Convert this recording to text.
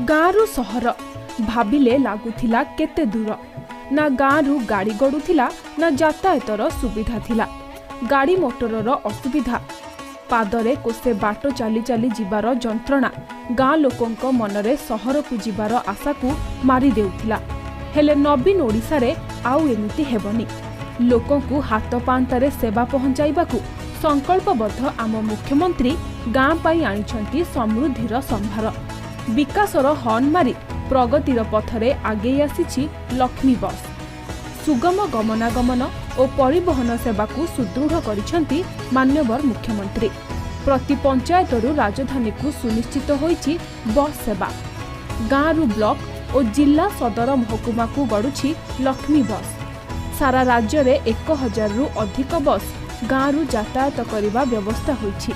ଗାଁରୁ ସହର ଭାବିଲେ ଲାଗୁଥିଲା କେତେ ଦୂର। ନା ଗାଁରୁ ଗାଡ଼ି ଗଡ଼ୁଥିଲା, ନା ଯାତାୟାତର ସୁବିଧା ଥିଲା। ଗାଡ଼ି ମଟରର ଅସୁବିଧା, ପାଦରେ କୋଷେ ବାଟ ଚାଲି ଚାଲି ଯିବାର ଯନ୍ତ୍ରଣା ଗାଁ ଲୋକଙ୍କ ମନରେ ସହରକୁ ଯିବାର ଆଶାକୁ ମାରି ଦେଉଥିଲା। ହେଲେ ନବୀନ ଓଡ଼ିଶାରେ ଆଉ ଏମିତି ହେବନି। ଲୋକଙ୍କୁ ହାତ ପାଆନ୍ତାରେ ସେବା ପହଞ୍ଚାଇବାକୁ ସଂକଳ୍ପବଦ୍ଧ ଆମ ମୁଖ୍ୟମନ୍ତ୍ରୀ ଗାଁ ପାଇଁ ଆଣିଛନ୍ତି ସମୃଦ୍ଧିର ସମ୍ଭାର। ବିକାଶର ହର୍ଣ୍ଣ ମାରି ପ୍ରଗତିର ପଥରେ ଆଗେଇ ଆସିଛି ଲକ୍ଷ୍ମୀ ବସ୍। ସୁଗମ ଗମନାଗମନ ଓ ପରିବହନ ସେବାକୁ ସୁଦୃଢ଼ କରିଛନ୍ତି ମାନ୍ୟବର ମୁଖ୍ୟମନ୍ତ୍ରୀ। ପ୍ରତି ପଞ୍ଚାୟତରୁ ରାଜଧାନୀକୁ ସୁନିଶ୍ଚିତ ହୋଇଛି ବସ୍ ସେବା। ଗାଁରୁ ବ୍ଲକ ଓ ଜିଲ୍ଲା ସଦର ମହକୁମାକୁ ଗଡ଼ୁଛି ଲକ୍ଷ୍ମୀ ବସ୍। ସାରା ରାଜ୍ୟରେ 1000ରୁ ଅଧିକ ବସ୍ ଗାଁରୁ ଯାତାୟାତ କରିବା ବ୍ୟବସ୍ଥା ହୋଇଛି।